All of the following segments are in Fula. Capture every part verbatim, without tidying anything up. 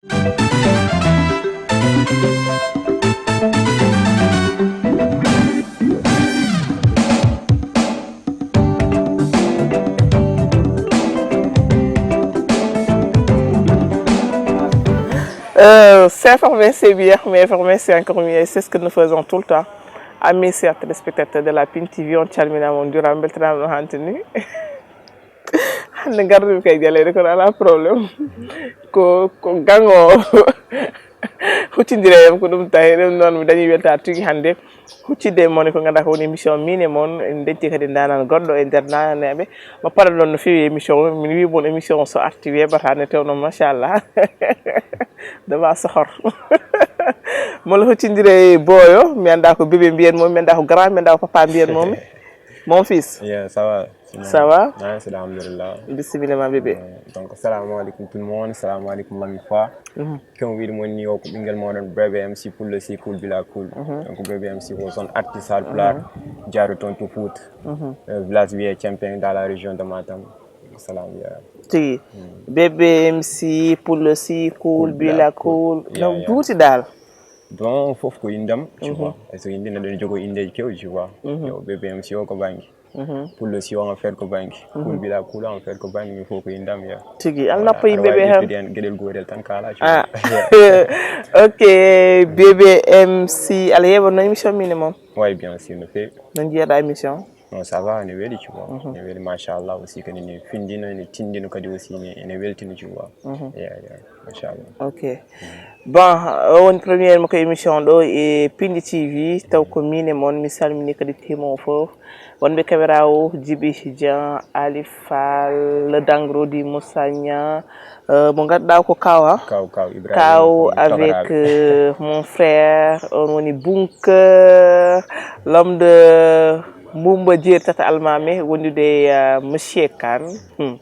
Euh, s'informer, c'est bien, mais informer, c'est encore mieux. C'est ce que nous faisons tout le temps. Amis, chers téléspectateurs de la Pin T V, on calminama, on juurama, beltanama no hantini. Hannde ngarduɗen kay jaleede, kono alaa problème. Ko, ko gaŋo. Huccondire e am ko ɗum tawi, ɗum noon mi dañi weltaare tigi hannde. Huccitde e mon ko ngannduɗaa ko woni émission Miin e Mon, en ndentii kadi ndaanaan goɗɗo e nder naanaaneeɓe. Mo paɗa ɗon no feewi émission o, min wii mon émission o so arti weeɓataa nde tawno machallah. Dama sohor. Molo huccondire e Boyo, mi anndaa ko bébé mbiyen mo, mi anndaa ko grand, mi anndaa ko papa mbiyen mo. Mon fils. Yeah, ça va. Ça va? Nice, alhamdulillah. Bisimilla ma bébé. Euh, donc, salam alaikum tout le monde, salam alaikum Mami Fa. Comme wiide mon ni o ko ɓinngel moɗon bébé M C Pullo si cool bila cool. Donc bébé M C ko son artiste Haalpulaar, jaaru toon to Fouta. Euh, village wiyee Cempeng dans la région de Matam. Salam ya. Tigi. Bébé M C Pullo si cool bila cool. No juuti dal. Bon, fof ko inndam, tu vois. E so inndi neɗɗo ne jogoo inndeeji keewɗi, tu vois. Yo bébé M C o ko bannge. Pullo si o en fait ko bannge. Cool bila cool en fait ko bannge, min fof ko inndam ya. Tigi, alnappo yimɓe ɓe tan. Geɗel gootel tan kaala, tu vois. Ah. Ok, bébé M C, aɗa yeeɓa no émission Miin e Mon? Oui, bien sûr, no feewi. No njiyaɗa émission? Non, ça va, ene weeli, tu vois. Ene weeli, machallah, aussi kadi ne findino, ene tindino kadi aussi, ene, ene weltino, tu vois. Yeah, yeah, machallah. Ok. Bon, o woni première mo ko émission ɗo e Pindi T V, taw ko Miin e Mon, mi salmini kadi team o fof. Wonɓe caméra o, Djiby Jean, Ali Fall, le Dangrodi, Moussa Niang, euh, mo ngannduɗaa ko Kaw, ha? Kaw, Kaw, Ibrahima, Kaw mon avec, camarade. Euh, mon frère, on woni Bunker, l'homme de Mbumba Jeeri Tata Almami, wondude e, euh, Monsieur Kane. Hmm.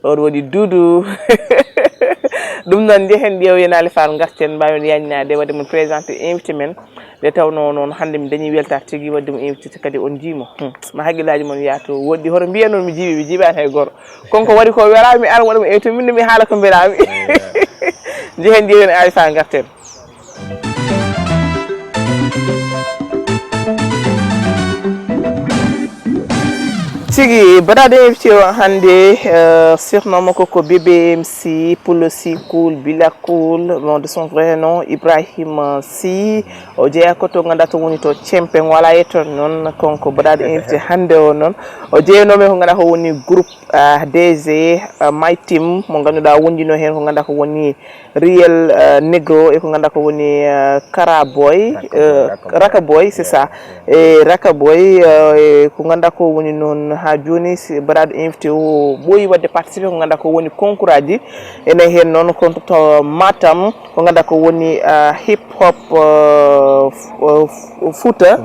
On woni Doudou. Ɗum noon, njehen ƴeewen Ali Fall, ngarten, mbaawen yañnaade, waɗde mon présenté invité men. Nde tawnoo noon, hannde mi dañii weltaare tigi waɗde mo invité kadi on njii mo. Hmm. Ma hakkillaaji mon yahtu, woɗɗi hoto mbiyen noon mi jiiɓii, mi jiiɓaani hay gooto. Kono ko waɗi ko welaami, mi ara waɗa mo invité, min ne mi haala ko mbelaami. Njehen ƴeewen Ali Fall, ngarten. Tigi, mbaɗaaɗo invité o hannde, euh, surnom makko ko Bébé M C, Pullo Sy Cool, Bila Cool, bon, de son vrai nom, Ibrahima Sy. O jeyaa ko to ngannduɗaa to woni to Cempeng, wala e toon noon, kanko mbaɗaaɗo invité hannde o noon. O jeyanoo e ko ngannduɗaa ko woni groupe, euh, D G, euh, My Team, mo ngannduɗaa wonduno heen ko ngannduɗaa ko woni Real, euh, Negro, e ko ngannduɗaa ko woni, euh, Kara Boy, Raka Boy, euh, Raka Boy, Raka Boy, c'est ça. Yeah. E Raka Boy, euh, e ko ngannduɗaa ko woni noon haa jooni, si mbaɗaaɗo invité o ɓooyi waɗde participé ko ngannduɗaa ko woni concours aji. Ene heen noon ko to Matam, ko ngannduɗaa ko woni, euh, hip hop, euh, f-, euh, f-, Fouta, Fouta, yeah.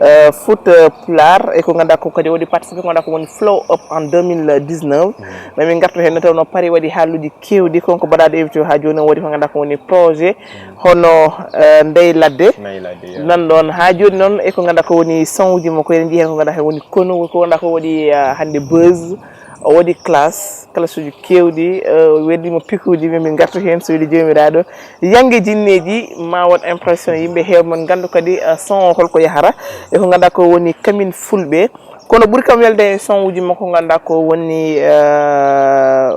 Euh, Fouta Pulaar, e ko ngannduɗaa ko kadi waɗi participé ko ngannduɗaa ko woni Flow Up en deux mille dix-neuf. Mm. Ma min ngartu heen nde tawnoo Paris waɗi haalluuji keewɗi, kanko mbaɗaaɗo invité o haa jooni o waɗi ko ngannduɗaa ko woni projet, hono, eh, Ndey Ladde. Ndey Ladde, yeah. Nan ɗoon haa jooni noon, e ko ngannduɗaa ko woni son uji makko, eɗen njii heen ko ngannduɗaa ko woni konu, ko ngannduɗaa ko waɗi, eh, hannde buzz, o waɗi classe, classe uji keewɗi, eh, o waɗi mo pikuuji, min min ngartu heen, so weli Joomiraaɗo. Yannge jinneeji, ma waɗ impression yimɓe heew mon nganndu kadi, eh, son o holko yahara, e ko ngannduɗaa ko woni kamin fulɓe. Kono ɓuri kam welde e son uji makko ngannduɗaa ko woni, eh,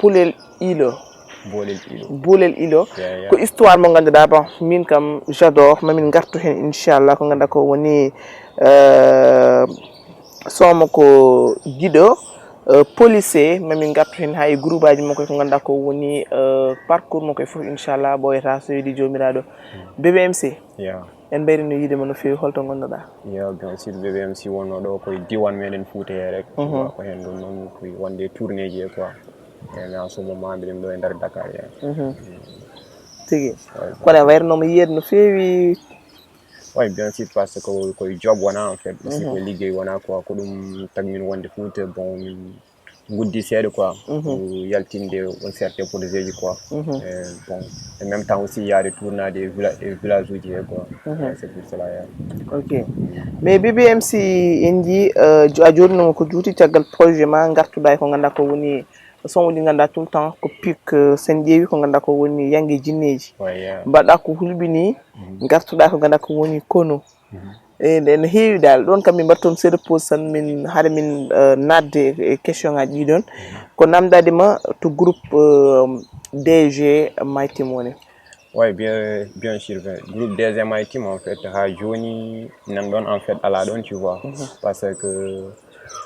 Pulel Ilo. Boolel Ilo. Boolel Ilo. Yeah, yeah. Ko histoire mo ngannduɗaa, bon, min kam j'adore, ma min ngartu heen inchallah, ko ngannduɗaa ko woni, eh, son makko Giɗo, eh, policier, ma min ngartu heen haa e groupe aji makko, ko ngannduɗaa ko woni, eh, parcours makko e fof inchallah, ɓooyataa so weli Joomiraaɗo. Mm. Bébé M C. Yeah. En mbayrii no yiide ma no feewi, holto ngonnoɗaa? Yo, bien sûr, Bébé M C wonnoo ɗo ko e diiwaan meɗen Fuuta he rek. Mhm. Ko heen ɗum noon, ko wonde e tournée ji e quoi. Eeyi, mais en ce moment, mbiɗen ɗo e nder Dakar he. Mhm. Tigi. Ouais. Kono a wayrnoo mo yiyeede no feewi. Oui, bien sûr, parce que ko, ko job wona, en fait. Aussi, mhm, ko liggey wona quoi. Ko ɗum tagmin wonde Fuuta, bon, min nguddi seeɗa quoi, mhm, pour yaltinde on certain projet ji quoi. Mhm. Euh, bon, en même temps aussi yaade tournade e villa-, e village uji he quoi. Mhm. Euh, c'est pour cela, yeah. Ok. Mais Bébé M C en njii, euh, jo-, a jooɗinooma ko juuti caggal projet ma ngartuɗaa e ko ngannduɗaa ko woni Son uji ngannduɗaa tout le temps ko pic, euh, sen ƴeewi ko ngannduɗaa ko woni yannge jinneeji. Ouais, yeah. Mbaɗɗa ko hulɓini, ngartuɗaa ko ngannduɗaa ko woni kono. E nde no heewi dal. Ɗon kam min mbaɗa toon seeɗa pause tan min, hade min, euh, naatde e question ngaji ɗi ɗon. Ko namdade ma to groupe, euh, D G Mighty Money. Oui, bien, bien sûr. Groupe D G Mighty Money, en fait, ha joni, nan ɗon, en fait, ala ɗon, tu vois. Parce que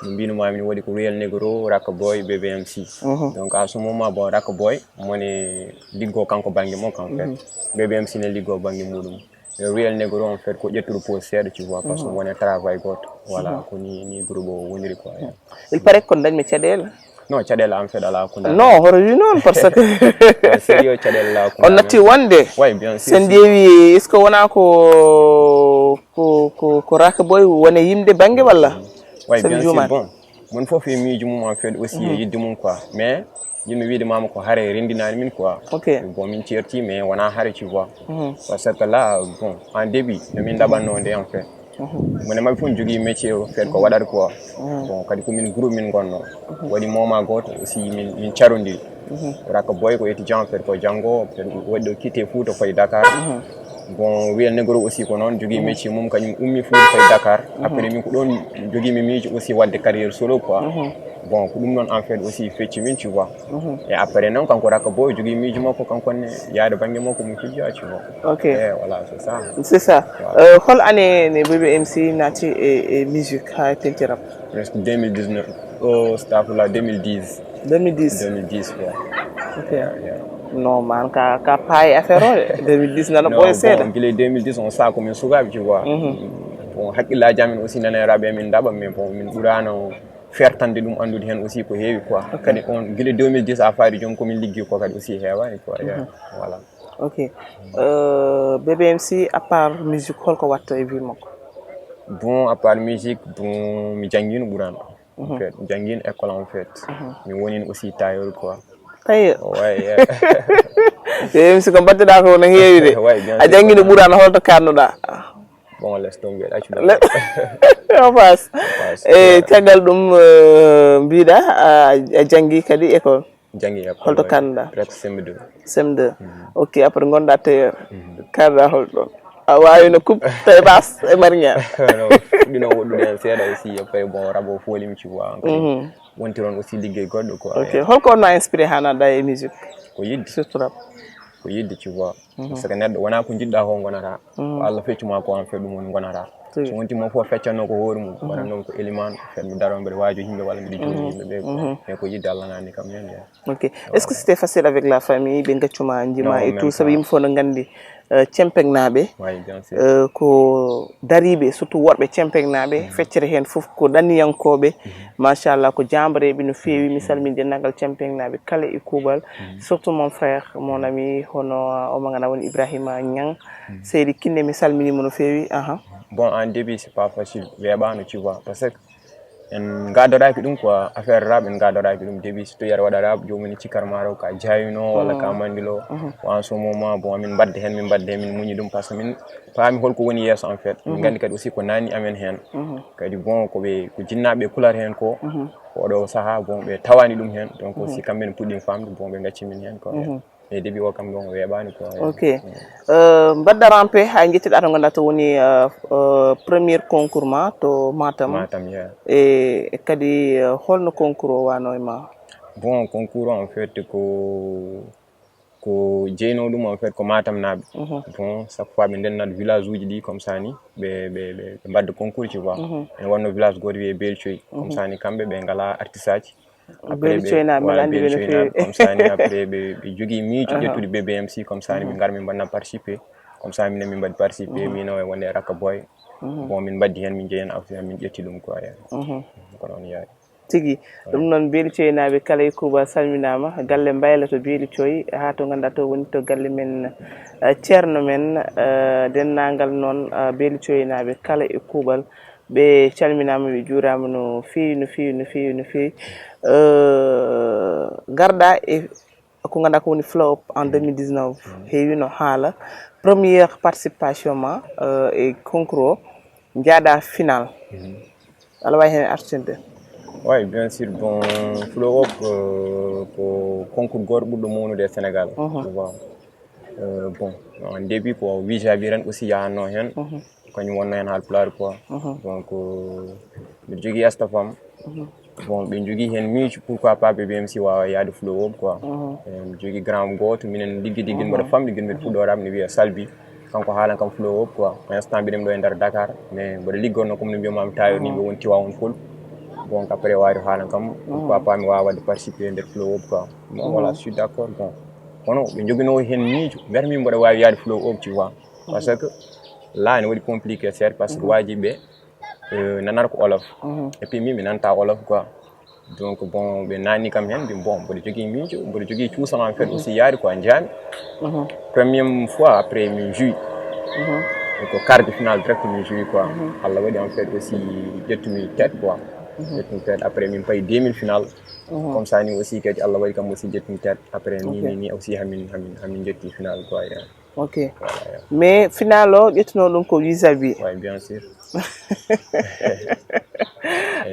no mbinuma min waɗi ko Real Negro, Raka Boy, B B M C. Donc à ce moment, bon, Raka Boy, mo ne liggo kanko bannge mo, en fait. B B M C ne liggo bannge muɗum. E Real Negro, en fait, ko ƴettude pause seeɗa, tu vois, parce que wona travail gooto. Voilà, ko ni, ni groupe o woniri quoi. Il paraît ko dañmi caɗeele. Non, caɗeele, en fait, ala ko ndaar. Non, hoto wi noon, parce que Sérieux, caɗeele ala ko on ndaar. Natti wonde. Oui, bien sûr. Sen ƴeewi, est-ce que wona ko, ko, ko, ko Raka Boy woni yimde bannge walla? Oui, Sen bien sûr. Juumaani. Bon, mon fof e miijo mum, en fait, aussi e yidde mum quoi. Mais yimɓe wiide mama ko hare renndinaani min quoi. Ok. Bon, min ceerti, mais wona hare, tu vois. Parce que là, bon, en début no min ndaɓatno nde, en fait. Mone maɓɓe fof jogii métier, en fait, ko waɗata quoi. Bon, kadi ko min groupe min ngonno. Waɗi moment gooto aussi min, min carondiri. Raka Boy ko étudiant, en fait, ko janngo, en fait, waɗi ɗo quitté Fouta fayi Dakar. Bon, Real Negro aussi ko noon, jogii métier mum, kañum ummi Fouta fayi Dakar. Après min ko ɗon jogii mi miijo aussi waɗde carrière solo quoi. Bon, ko ɗum noon, en fait, aussi fecci min, tu vois. Et après noon, kanko Raka Boy jogii miijo makko, kanko ne yaade bannge makko mo fijja, tu vois. Ok. Eh, voilà, c'est ça. C'est ça. Euh, hol année ne B B M C naati e, e musique ha tenti rap? Presque deux mille dix-neuf, oh, astafurlah, deux mille dix. Deux mille dix. Deux mille dix, quoi. Ok. Yeah, yeah. Non, man, ka, ka paye affaire o de. Deux mille dix nana Non, ɓooya seeɗa. Bon, gila deux mille dix, on saaha ko min sukaaɓe, tu vois. Bon, hakkillaaji amen aussi nana e rap, min ndaɓa, mais bon, min ɓuraano fertande ɗum, anndude heen aussi ko heewi quoi. Kadi on gila deux mille dix a faari jooni ko min liggi ko kadi aussi heewaani quoi. Yeah. Voilà. Ok. Euh, B B M C, à part musique, holko watta e vie makko? Bon, à part musique, bon, mi janngiino ɓuraano. En fait, mi janngiino école, en fait. Mi woniino aussi tailleur quoi. Tailleur? Ouais, yeah. B B M C ko mbatteɗa ko no heewi de. Ouais, bien A sûr. Janngiino ɓuraano, holto kaannoɗa? Bon, laisse tomber, accu ɗum. On passe. Passe. E caggal ɗum, euh, mbiɗa a, a janngi kadi école. Janngi école. Holto Ouais. Kaannoɗa? Presque C M deux. C M deux. Ok, après ngonɗa tailleur. Kaannoɗa holɗon? A waawino coupe taille basse e marinière? Non, fuɗɗino woɗɗude heen seeɗa aussi, après bon, rap o foolimi, tu vois. Wonti toon aussi liggey goɗɗo quoi. Ok, holko wonno inspiré ha naatɗa e musique? Ko yidde. Surtout rap. Ko yidde, tu vois. Parce que neɗɗo wona ko njiɗɗa ko ngonata. Ko Allah feccu ma ko, en fait, ɗum woni ngonata. Tigi. So wonti mo fof feccanno ko hoore mum, wona noon ko Elimane, en fait, mi daro mbeɗa waajo yimɓe walla mbiɗa jogii yimɓe ɓe quoi. Mais ko yidde Allah nanni kam heen ya. Ok. Est-ce que c'était facile avec la famille? Ɓe gaccuma, njima Non, et même tout, sabu pas. Yimɓe fof no nganndi, euh, Cempeŋnaaɓe, Oui, bien sûr. euh, ko dariiɓe, surtout worɓe Cempeŋnaaɓe, feccere heen fof ko ɗanniyankooɓe. Machallah, ko jaambareeɓe no feewi. Mi salmini denndaangal Cempeŋnaaɓe kala e kuuɓal. Surtout mon frère, mon ami, hono, euh, omo ngana woni Ibrahima Niang. Seydi Kinne, mi salminiima no feewi. Aha. Bon, en début, c'est pas facile. Weeɓaano, tu vois. Parce que en ngadoraki ɗum quoi, affaire rap, en ngadoraki ɗum début, surtout yar waɗa rap, joomum ni cikkar maaro ka jaayuno walla ka mandilo. Ko en ce moment, bon, min mbadde heen, min mbadde heen, min muñi ɗum parce que min paami holko woni yeeso, en fait. Min nganndi kadi aussi ko nanni amen heen. Kadi bon, ko ɓe, ko jinnaaɓe kulata heen ko, oɗo saha, bon, ɓe tawani ɗum heen. Donc si kamɓe ne puɗɗi famde, bon, ɓe gacci min heen quoi. E début o kam ɗon o weeɓaani quoi. Ok. Euh, mbaɗɗa rampe, haa njettiɗa to ngannduɗaa to woni, euh, euh, premier concours ma to Matam. Matam, yeah. E, e kadi, euh, holno concours o wano e ma? Bon, concours o, en fait, ko, ko jeyno ɗum, en fait, ko Matam naaɓe. Bon, chaque fois ɓe ndennat village uji ɗi, comme ça ni, ɓe, ɓe, ɓe, ɓe mbadda concours, tu vois. Ene wonno village gooto wiyee Beeli Coyi. Comme ça ni, kamɓe ɓe ngala artiste aji. Après, Beeli Coyi naaɓe, mbeɗa anndi ɓe no feewi. Comme ça ni, après, ɓe, ɓe jogii miijo ƴettude B B M C, comme ça ni, ɓe ngar min mbaɗna participer. Comme ça, minen min mbaɗi participer, min o e wonde Raka Boy. Bon, min mbaddi heen, min njehi heen, affaire min ƴetti ɗum quoi, yeah. Ko noon yaari. Tigi. Ɗum noon, Beeli Coyi naaɓe kala e kuuɓal salminaama. Galle Mbayla to Beeli Coyi, haa to ngannduɗaa to woni to galle men, eh, ceerno men, eh, denndaangal noon, eh, Beeli Coyi naaɓe kala e kuuɓal. Ɓe calminaama, ɓe juuraama no feewi, no feewi, no feewi, no feewi. Eh, ngarɗa e ko ngannduɗaa ko woni flow up en deux mille dix-neuf. Heewino haala. Première participation ma, eh, e concours o, njaaɗa final. Aɗa waawi heen artirde? Oui, bien sûr. Bon, Flow Up, euh, ko concours gooto ɓurɗo mawnude e Sénégal. Mhm. Tu vois. Euh, bon, en début, ko Wijabi ren aussi yahanno heen. Mhm. Kañum wonno heen Haalpulaar quoi. Mhm. Donc, euh, mbiɗo jogii staff am. Mhm. Bon, ɓe njogii heen miijo, pourquoi pas B B M C waawa yahde Flow Up quoi. Mhm. Euh, mbiɗo jogii grand gooto, minen liggi liggi, mboɗo famɗi, gila mbiɗo fuɗɗoraɓe, ne wiyee Salbi. Kanko haalan kam Flow Up quoi. Instant mbiɗen ɗo e nder Dakar, mais mboɗo liggorno comme no mbiyamaami tawi ni, mbiɗo woni Tivaouane Peulh. Donc après o ari o haalan kam, pourquoi pas mi waawa waɗde participer e nder Flow Up quoi. Bon, voilà, je suis d'accord. Bon, kono ɓe njoginoo heen miijo, mbiyata min mboɗo waawi yahde Flow Up, tu vois. Parce que là ne waɗi compliqué seeɗa, parce que waaji ɓe, euh, nanata ko Wolof. Mhm. Et puis min mi nanta Wolof quoi. Donc bon, ɓe nanni kam heen, mbi bon, mboɗo jogii miijo, mboɗo jogii cuusam en fait aussi yaari quoi, njaami. Mhm. Première fois après min joui. Mhm. Ko quart de finale direct min joui quoi. Mhm. Allah waɗi en fait aussi ƴettumi tête quoi. Mhm. Ƴettumi tête, après min payi demi finale. Mhm. Comme ça ni aussi kadi Allah waɗi kam aussi ƴettumi tête. Après ni, ok, ni, ni aussi hamin, hamin, hamin ƴetti finale quoi, yeah. Ok. Voilà, yeah. Mais finale o ƴettuno ɗum ko Wijabi. Oui, bien sûr.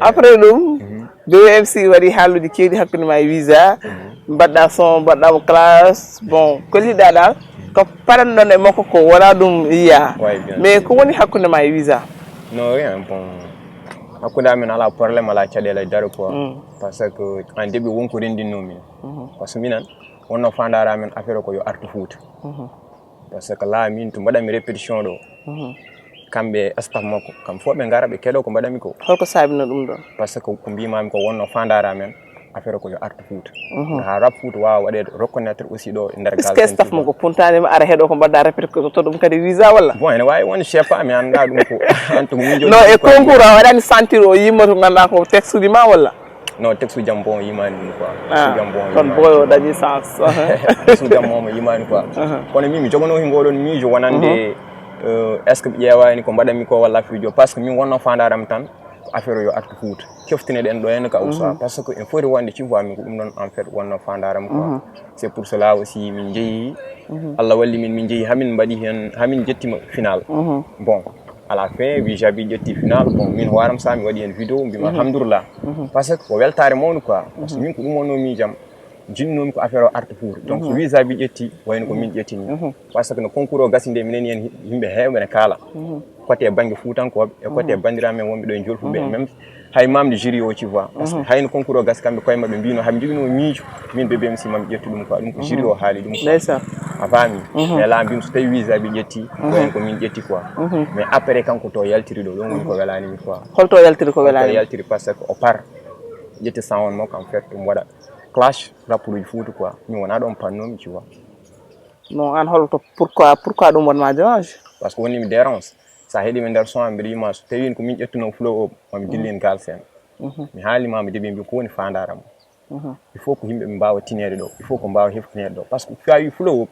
Après ɗum, mhm, B B M C waɗi haalluuji keewɗi hakkunde ma e Wiza. Mhm. Mbaɗɗa son, mbaɗɗa mo classe. Bon, ko liɗɗa dal, ko paranɗon e makko ko wona ɗum yiya. Oui, bien sûr. Mais ko woni hakkunde ma e Wiza? Non, rien, bon. Hakkunde amen alaa problème, alaa caɗeele, alaa dara quoi. Mm. Parce que en début won ko renndinno min. Mhm. Parce que minen wonno faandaare amen affaire o ko yo artu Fuuta. Mhm. Parce que là min to mbaɗanmi répétition ɗo. Mhm. Kamɓe staff makko, kam fof ɓe ngara ɓe keɗo ko mbaɗanmi ko. Holko saabino ɗum ɗon? Parce que ko mbimami ko wonno faandaare amen, affaire o ko yo artu Fuuta. Mhm. Haa rap Fuuta waawa waɗeede reconnaître aussi ɗo e nder Galsen. Est-ce que staff makko puntanima ara heɗo ko mbaɗɗa répété ko to ɗum kadi Wiza walla? Bon, ene waawi won, je sais pas, mi annda ɗum ko. En tout cas, min non, joni e ko concours a waɗani sentir o yimma to ngannduɗaa ko texte uji ma walla? Non, texte uji am bon yimaani ɗum quoi. Ah, texte uji am bon yimaani. Kono boy o dañi sens. Texte uji am bon yimaani quoi. Aha. Kono min mi jogono he ngoɗon miijo wonande, euh, est-ce que ɓe ƴeewaani ko mbaɗanmi ko walla affaire jo? Parce que min wonno faandaare am tan, affaire o yo artu Fuuta. Coftineɗen ɗo henna ka usa. Mhm. Parce que en foti wonde, tu vois, min ko ɗum ɗon en fait wonno faandaare am quoi. Mhm. C'est pour cela aussi min jeeyi. Mhm. Allah walli min, min jeeyi hamin mbaɗi heen, hamin jettima final. Mhm. Bon, à la fin, Wijabi ƴetti final. Bon, min hooram sa mi waɗi heen vidéo, mbima, mhm, alhamdulillah. Mhm. Parce que ko weltaare mawnde quoi. Parce que, mhm, min ko ɗum wonno miijam. Jinnomi ko affaire o arta Fuuta. Donc, so, mhm, Wijabi ƴetti, wayno ko min ƴettini. Mhm. Parce que no concours o gasi nde, minen heen yimɓe heewɓe ne kaala. Mhm. Côté bannge Fuutankooɓe e côté, mhm, banndiraaɓe men wonɓe ɗo e Jolfuɓe, mhm, même hay membre de jury o, tu vois. Parce que, mhm, hayno concours o gasi, kamɓe koye maɓɓe mbino, haɓe njogino miijo, min B B M C maɓe ƴettu ɗum quoi. Ɗum ko, mhm, jury o haali ɗum quoi. Ndeysaan. A faami? Mhm. Mais là mbimi so tawi Wijabi ƴetti, mhm, ko en ko min ƴetti quoi. Mhm. Mais après kanko to yaltiri ɗo, ɗon woni ko, mhm, welaani mi quoi. Holto yaltiri ko welaani? Holto yaltiri parce que o par ƴetti sound makko en fait ɗum waɗa clash rapperuuji Fuuta quoi. Min wonaa ɗon pannomi, tu vois. Non, an holto, pourquoi, pourquoi ɗum wonma dérange? Parce que woni mi dérange. Sa heɗi mi nder son am, mbiɗa yima so tawi ko min ƴettuno Flow o, mami, mhm, dillin Galsen. Mhm. Mi haali ma, mi debi mbi ko woni faandaram. Mhm. Il faut ko yimɓe ɓe mbaawa tineede ɗo. Il faut ko mbaawa heftineede ɗo. Parce que so a wi Flow o,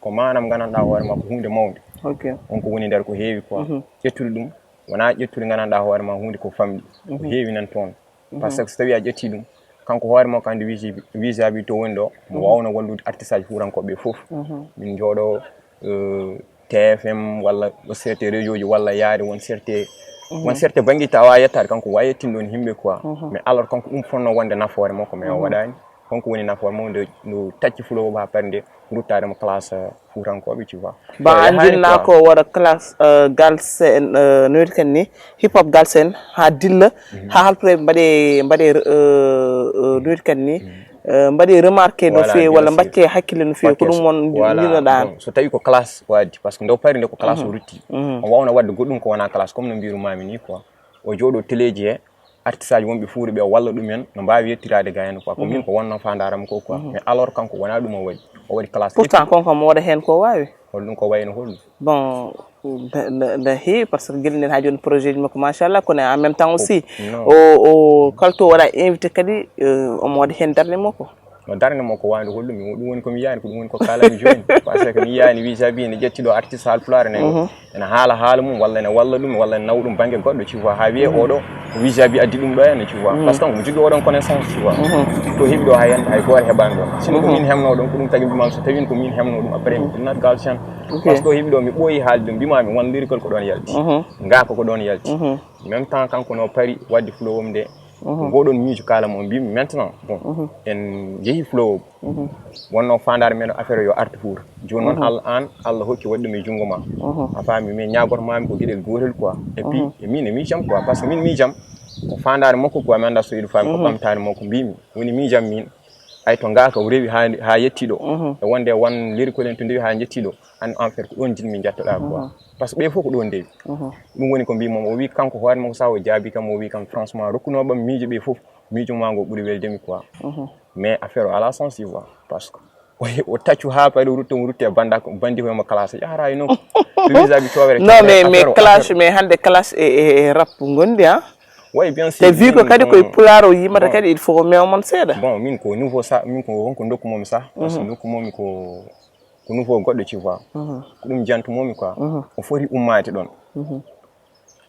ko maanam gandanɗa hoore ma ko huunde mawnde. Ok. On ko woni nder ko heewi quoi. Mhm. Ƴettude ɗum, wona ƴettude gandanɗa hoore ma huunde ko famɗi. Ko, mhm, heewi nan toon. Parce que so tawi a ƴetti ɗum, kanko hoore makko andi Wijabi, Wijabi to woni ɗo, mo, mhm, wawno wallude artiste aji fuurankoɓe fof. Mhm. Min jooɗo, euh, T F M walla o serte réseau ji walla yaade won serte, mhm, won serte banggue tawa yettaade kanko wawi yettin ɗon himɓe quoi. Mhm. Mais alors kanko ɗum fonno wonde nafoore makko, mais o, mhm, waɗani. Kanko woni nafoore makko nde, nde tacci Flow o ha parde. Ruttaade mo classe, euh, fuutankoɓe, tu vois. Ba, eh, an jinna ko waɗa classe, euh, Galsen, euh, no wiɗi ken ni, hip hop Galsen, ha dilla, mhm, ha halpre mbaɗe, mbaɗe, euh, euh, no wiɗi ken ni, mhm, euh, mbaɗe remarqué no feewi, walla mbaɗe hakkille no feewi, ko ɗum won, voilà, jinnoɗa an. Bon, so tawi ko classe waɗi, parce que nde o pari nde ko classe, mhm, o rutti. Mhm. O wawna waɗde goɗɗum ko wona classe, comme no mbirumami ni quoi. O jooɗo téléji he, artiste aji wonɓe fuuɗe ɓe o walla ɗumen no mbawi yettiraade gayno quoi. Ko min, mhm, ko wonno faandaram ko quoi. Mhm. Mais alors kanko wona ɗum o waɗi. O waɗi classe. Pourtant épique. Kanko mo waɗa heen ko wawi. Holɗum ko wayno holɗum? Bon, nde, nde, nde heewi, parce que gila nden ha joni projet ji makko machallah, kono en même temps aussi, non, o, o kalto waɗa invité kadi, euh, omo waɗa heen darnde makko. No darnde makko wawde holɗum, ɗum woni ko mi yiyani, ko ɗum woni ko kalami joni. Parce que mi yiyani Wijabi ne ƴetti ɗo artiste halpulaar ne. Mhm. Ene haala haala mum, walla ene walla ɗum, walla ene nawa ɗum banggue goɗɗo, tu vois. Ha wiye, mhm, oɗo ko Wijabi addi ɗum ɗo henna, tu vois. Mhm. Parce que kanko mo jogui oɗon connaissance, tu vois. Mhm. To heeɓi ɗo hay hande hay goto heɓani ɗon. Sino ko, mhm, min hemno ɗon, ko ɗum tagi mbimami so tawino ko min hemno ɗum, après mi, mhm, ɗum nat Galsen. Ok. Parce que o heeɓi ɗo mi ɓooyi haalde ɗum, mbimami won lyrical ko ɗon yalti. Mhm. Ngaka ko ɗon yalti. Mhm. Même temps kanko no pari wadde Flow o nde. Ngoɗon miijo kala mo mbimi maintenant. Bon, en jeehi flow. Wonno fandare men affaire yo artu fuur. Jooni noon Allah an, Allah hokki waɗɗum e junngo ma. A faami, mais ñaagoto mami ko geɗel gotel quoi. Et puis, e min e miijam quoi, parce que min miijam ko fandare makko quoi, mi annda so iɗo faami ko ɓamtare makko mbimi. Woni miijam min, ay to ngaka o rewi ha, ha yetti ɗo. E wonde wan liri ko ɗen to ndewi ha jetti ɗo. An en fait ko ɗon jinmi jattoɗa quoi. Parce que ɓe fof ko ɗon ndewi. Ɗum woni ko mbimom, o wi kanko hoore makko sa o jaabi kam, o wi kam franchement rokkunoɓam miijo ɓe fof, miijo ma ngo ɓuri weldemi quoi. Mais affaire o ala sens tu vois, parce que o taccu ha paɗo rutto mo rutte banda bandi ko mo classe yahara e nokku. To visa bi cowere. Non, mais mais clash, mais hande clash e e rap gondi ha. Oui, bien sûr. Te vu que kadi koye pulaar o yimata kadi, il faut o mewa mon seeɗa. Bon, min ko nouveau sa, min ko wonko ndokku momi sa, parce que ndokku momi ko ko nouveau goɗɗo tu vois. Ko ɗum jantu momi quoi. O foti ummaade ɗon.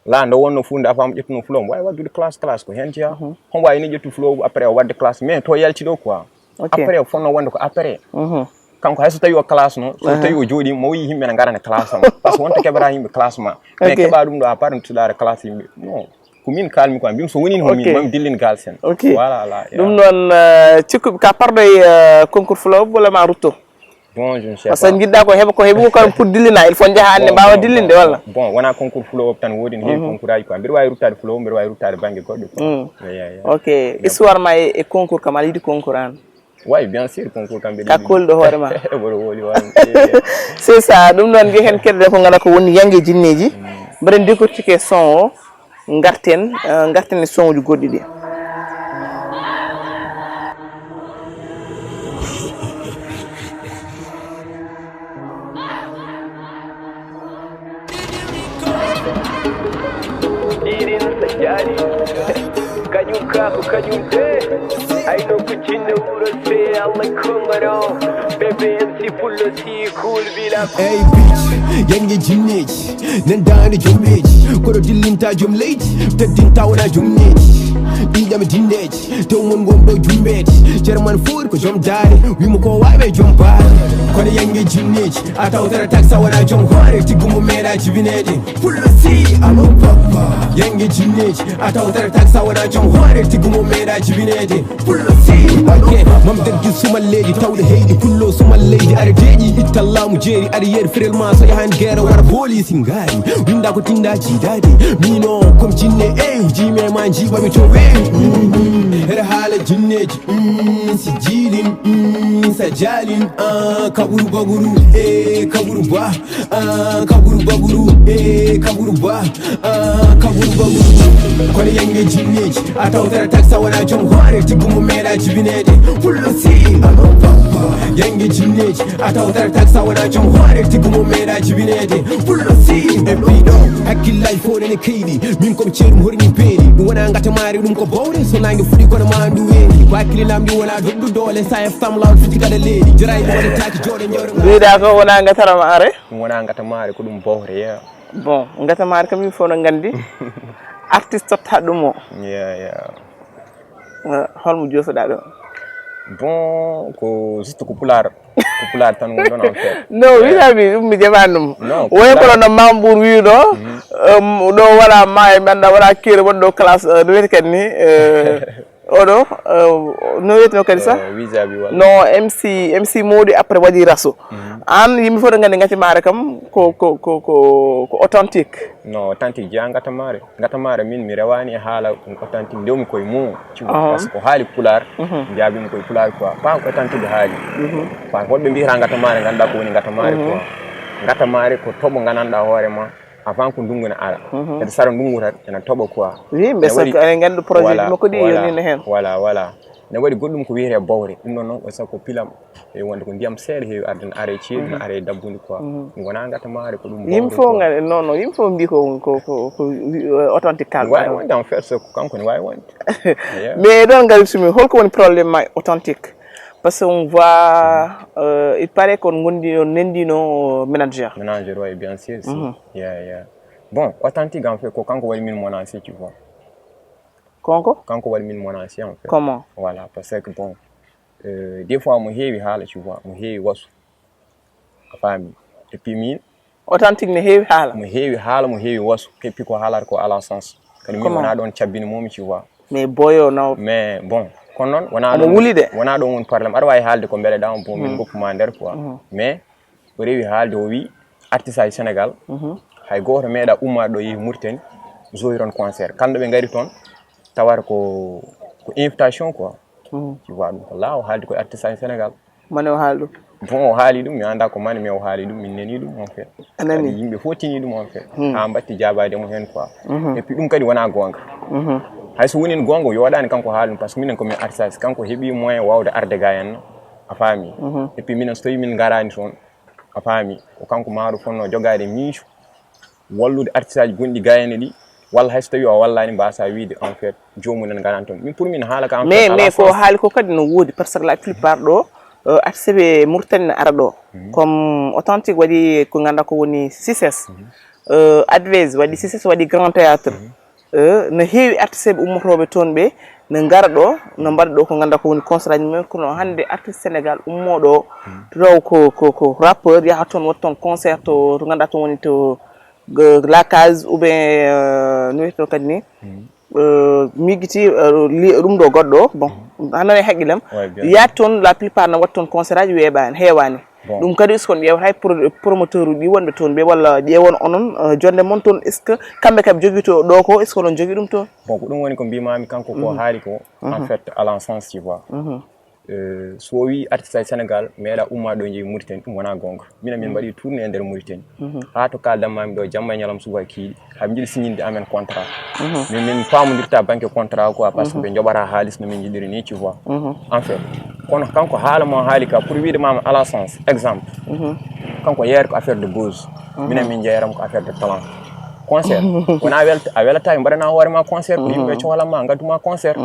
La ndo wonno fuunde afam ƴettuno fulo mo wawi waddude classe classe ko hen jeeya. Homo wawi ni ƴettu fulo après o wadde classe mais to yalti ɗo quoi. Après o fonno wonde ko après. Kanko hay so tawi o classe no so tawi o jooɗi mo wi yimɓe ne ngarana classe am, parce que wonta keɓata yimɓe classe ma mais keɓa ɗum ɗo à part tuɗare classe yimɓe non. Ko min kalmi quoi mbimi so wonino min mami dillin gal sen. Voilà la. Ɗum noon, cikkuɓe ka parɗo e concours flow wala ma rutto? Bon, je ne sais pas. Parce que jiɗɗa ko heɓa ko heɓi ko kam pour dillina, il faut jaha hande mbawa dillinde walla? Bon, wona concours flow tan woodi, ne heewi concours aji quoi. Mbiɗa wawi ruttade flow, mbiɗa wawi ruttade banggue goɗɗo quoi. Ok. Histoire ma e concours kam aɗa yiɗi concours an? Oui, bien sûr, concours kam mbiɗa yiɗi. Ka kolɗo hoore ma? Mboɗo woli won. C'est ça. Ɗum noon, jehen keɗoɗen ko ngala ko woni Yange Jinneeji. Mbeɗen décortiquer son o. Ngarten, ngarten e son uji goɗɗi ɗi. Ɗiɗin so jaari, kañum ka ko kañum de. Ayno ko jinne wuro se Allah kongoro. Bébé M C pullo si cool bila. Hey bitch, Yange Jinneeji. Nandaani jom leydi, koɗo dillinta jom leydi, teddinta wona jom leydi. Ɗiɗam dindeeji, tew mon wonɗo jumbeede. Ceerman fuuri ko jom daare, wimo ko wawe jom baare. Kono Yange Jinneeji, a tawtara taksa wona jom hoore, tiggu mo meeɗa jibineede. Pullo si, amo papa. Yange Jinneeji, a tawtara taksa wona jom hoore, tiggu mo meeɗa jibineede. Pullo si, ok. Mam daggi sumal leydi, tawde heydi, pullo sumal leydi, are deeƴi, itta laamu jeeri, are yeeri, firel ma so yahan geera, wara booli si ngaari. Winda ko tinda jiidaade, mino kom jinne, ey, jime ma jiiba mi to weewi. Mm, here haala jinneeji, mm, si jiilin, mm, sa jaalin, ah, kaburu baguru, eh, kaburu ba, ah, kaburu baguru, eh, kaburu ba. Ah, kaburu baguru. Kono Yange Jinneeji, a tawtara taksa wona jom hoore, tiggu mo meeɗa jibineede. Pullo si, amo papa. Yange Jinneeji, a tawtara taksa wona jom hoore, tiggu mo meeɗa jibineede. Pullo si, e ɓeyɗo. Hakkillaji fof nene keyɗi, min komi ceeɗum horni beeli. Ɗum wona ngata maari, ɗum ko bowre, so nange fuɗi kono ma ndu weeli. Ko hakkille lamɗi wona doɗɗu doole, sa eftam lawol fiti kala leeli. Jorayi mo waɗataaki jooɗe jooɗe. Mbiɗa ko wona ngatara maare? Ɗum wona ngata maare, ko ɗum bowre, yeah. Bon, ngata maare kam yimɓe fof no nganndi. Artiste totta ɗum o. Yeah, yeah. Eh, holmo josoɗa ɗo? Bon, ko juste ko pulaar. Ko pulaar tan woni ɗon en fait. Non, yeah. Wiɗa mi ɗum mi jaɓani ɗum. Non, woy ko pulaar. Kono no Mambour wiɗo. Mhm. Em, ɗo wala maayo, mi annda wala kere wonɗo classe, eh, no wiyete kadi ni, eh, oɗo, eh, no wiyeteno kadi sa? Eh, visa bi wala. Non, M C, M C mawɗi après waɗi raso. Mhm. An yimɓe fof ɗo nganndi ngati maare kam ko, ko, ko, ko, ko authentique. Non, authentique jeya ngata maare. Ngata maare min mi rewani e haala authentique ndewmi koye mum. Tu vois, aha. Parce que ko haali pulaar, mhm, jaabimi koye pulaar quoi. Pas ko authentique haali. Mhm. Parce que woɗɓe mbiyata ngata maare, ngannda ko woni ngata maare quoi. Mhm. Ngata maare ko toɓo ngananɗa hoore ma. Avant ko ndunngu ne ara. Mhm. Kadi sara ndunngu tan ene toɓa quoi. Oui, mais ene waɗi, eɗen nganndi projet ji makko ɗi yonino heen. Voilà, voilà. Ne waɗi goɗɗum ko wiyetee bowre. Ɗum ɗon noon, o sago ko pilam. E wonde ko ndiyam seeɗa heewi arde, ne ara e ceeɗu, ne ara e dabbundi quoi. Mhm. Ɗum wonaa ngata maare, ko ɗum bowre quoi. Yimɓe fof ngal, non, non, yimɓe fof mbii ko, ko, ko, ko wi-, authentique kalɗo. Waawi wonde, en fait, so ko kanko ne waawi wonde. Yeah. Mais ɗon ngal sumi, holko woni problème ma authentique? Parce que on voit, euh, il paraît qu'on gondi, on nendino manager. Manager, oui, bien sûr. Mhm. Yeah, yeah. Bon, authentique, en fait, ko kanko waɗi min mona si, tu vois. Konko? Kanko waɗi min mona si, en fait. Comment? Voilà, parce que bon, euh, des fois, mo heewi haala, tu vois, mo heewi wasu. A faami? Et puis min, authentique ne heewi haala. Mo heewi haala, mo heewi wasu. Keppi ko haalata ko ala sens. Kadi min wona ɗon cabbini momi, tu vois. Mais boyo naw. Mais bon, kono noon wona Omo ɗum wuli de. Wona ɗum woni problème. Aɗa waawi haalde ko mbele ɗa on bon min goppuma nder quoi. Mais o rewi haalde o wi artiste aji Sénégal hay gooto meeɗa ummaade ɗo yehi Mauritanie joyi toon concert. Kala ɗo ɓe ngari toon tawata ko ko invitation quoi. Tu vois ɗum ko laaw haalde koye artiste aji Sénégal. Mane o haali ɗum. Bon o haali ɗum mi annda ko mane mais o haali ɗum min nani ɗum en fait. A nani. Yimɓe fof tini ɗum en fait. Ha mbatti jaabaade mo heen quoi. Et puis ɗum kadi wona goonga. Hay so woni goonga o yooɗaani kanko haali ɗum par ce que minen komin artiste kanko heɓi moyen waawde arde ga en a faami. Et puis minen so tawi min ngaraani toon a faami ko kanko maaro fonnoo jogaade miijo wallude artiste aji gonɗi ga en ɗi walla hay so tawi o wallaani mbasa wiide en fait joomum en ngarani toon min pour min haala ka en mais fait, à la mais ko sauce. Haali ko kadi no woodi par ce que la plupart ɗo euh, artiste ɓe Mauritanie ne ara ɗo comme Authentique waɗi ko ganduɗa ko woni Cices. Euh, Advez waɗi Cices waɗi Grand Théâtre. Euh, no heewi artiste ɓe ummotoɓe toon ɓe no ngara ɗo no mbaɗa ɗo ko ganduɗa ko woni concert aji mumen kono hannde artiste Sénégal ummo ɗo taw ko ko ko rappeur yaha toon waɗa toon concert to to ganduɗa toon woni to euh, La Case ou bien euh, no wiyetee kadi ni euh, miijiti euh, li- ɗum ɗo goɗɗo bon hanano e haqqillam Ouais, bien. Yaha toon la plupart no waɗa toon concert aji weeɓani heewani. Bon. Ɗum kadi est ce que on ƴeewata hay pro- promoteur uji ɗi wonɓe toon ɓe walla ƴeewon onon euh, jonde mon toon est ce que kamɓe kam jogito ɗo ko est ce que onon jogui ɗum toon? Bon ko ɗum woni ko mbimami kanko ko haali ko en fait à l'ensemble tu vois. Euh, so o wi artiste aji Sénégal meeɗa umma ɗo jeeyi Mauritanie ɗum wona goonga. Minen min mbaɗi tourné e nder Mauritanie ha to kaldanmami ɗo jamma e ñalam subaka kiiɗi haɓe jiɗi signinde amen contrat. Min min pamodirta banque contrat quoi par ce que ɓe joɓata haalis no min jiɗiri ni tu vois. En fait kono kanko haala mo haali ka pour wiide mama à la sens exemple kanko yeeyata ko affaire de buzz. Minen min jeeyatamo ko affaire de talent. Concert wona a welata a welata mbaɗana hoore ma concert ko yimɓe cohlatma gadduma concert.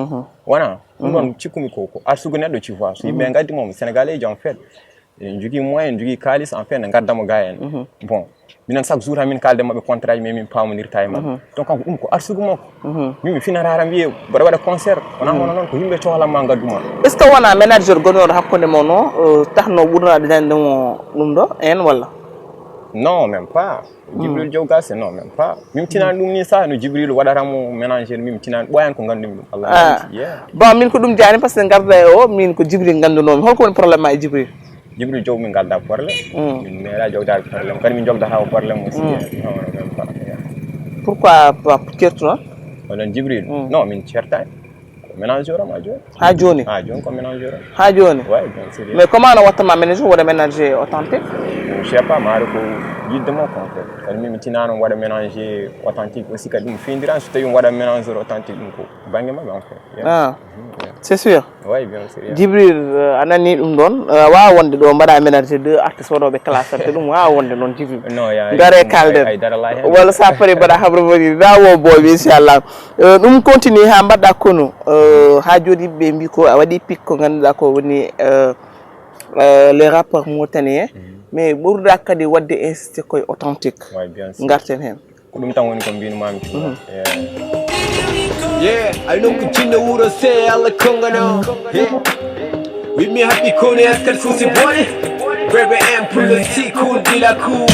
Wona ɗum ɗon cikkumi ko ko arsugo neɗɗo tu vois so yimɓe gaddi mom sénégalais en fait en jogui moyen en jogui kalis en fait ne gaddamo ga en. Bon minen chaque jour hamin kalde mabɓe contrat ji mais min pamodirta e mabɓe donc kanko ɗum ko arsugo makko. Min mi finata tan wiye mbaɗa waɗa concert wona hono noon ko yimɓe cohlatma gadduma. Est ce que wona manager gonoɗo hakkude mon o tahno ɓurnade dañde mo ɗum ɗo en walla? Non même pas. Jibril Diaw Gassé non même pas. Min tinani ɗum ni sa no Jibril waɗata mo ménager min tinani ɓoyan ko gandumi ɗum Allah. Ah. Yeah. Bon min ko ɗum jaani par ce que garda e o min ko Jibril gandunomi holko woni problème ma e Jibril? Jibril Diaw min ngalda problème. Min meeɗa jogdaade problème kadi min jogdata o problème aussi. Non non même pas. Yeah. Pourquoi pas certuno? Onon Jibril non min certani. Ko ménager am ha joni. Ha joni? Ha joni ko ménager am. Ha joni? Ouais bien sûr. Mais comment no wattama ménager waɗa ménager Authentique? Je sais pas maaro ko yidde makko en fait kadi min mi tinano waɗa ménager Authentique aussi kadi ɗum findiran so tawi mi waɗa ménager Authentique ɗum ko banggue mabɓe en fait. Yeah. Ah, c'est sûr. Ouais bien sûr. Yeah. Jibril euh, a nani ɗum ɗon euh, wawa wonde ɗo mbaɗa ménager deux artiste waɗoɓe classante ɗum wawa wonde noon Jibril. Non ya. Gare kalden Ay dara la hen. Walla sa pari mbaɗa habre moni dawo boɓe inchallah. Euh, ɗum continue ha mbaɗɗa konu euh, ha joni yimɓe mbi ko a waɗi pic ko ganduɗa ko woni euh, euh, les rappeurs mauritaniens mais ɓurɗa kadi wadde insisté koye Authentique. Ouais bien sûr. Garten hen. Ko ɗum tan woni ko mbinumami. Yeah, I know ko jinno wuro se Allah kongano. Yeah. With me happy kone askat fusi boy. Baby M pull the sequel bila cool.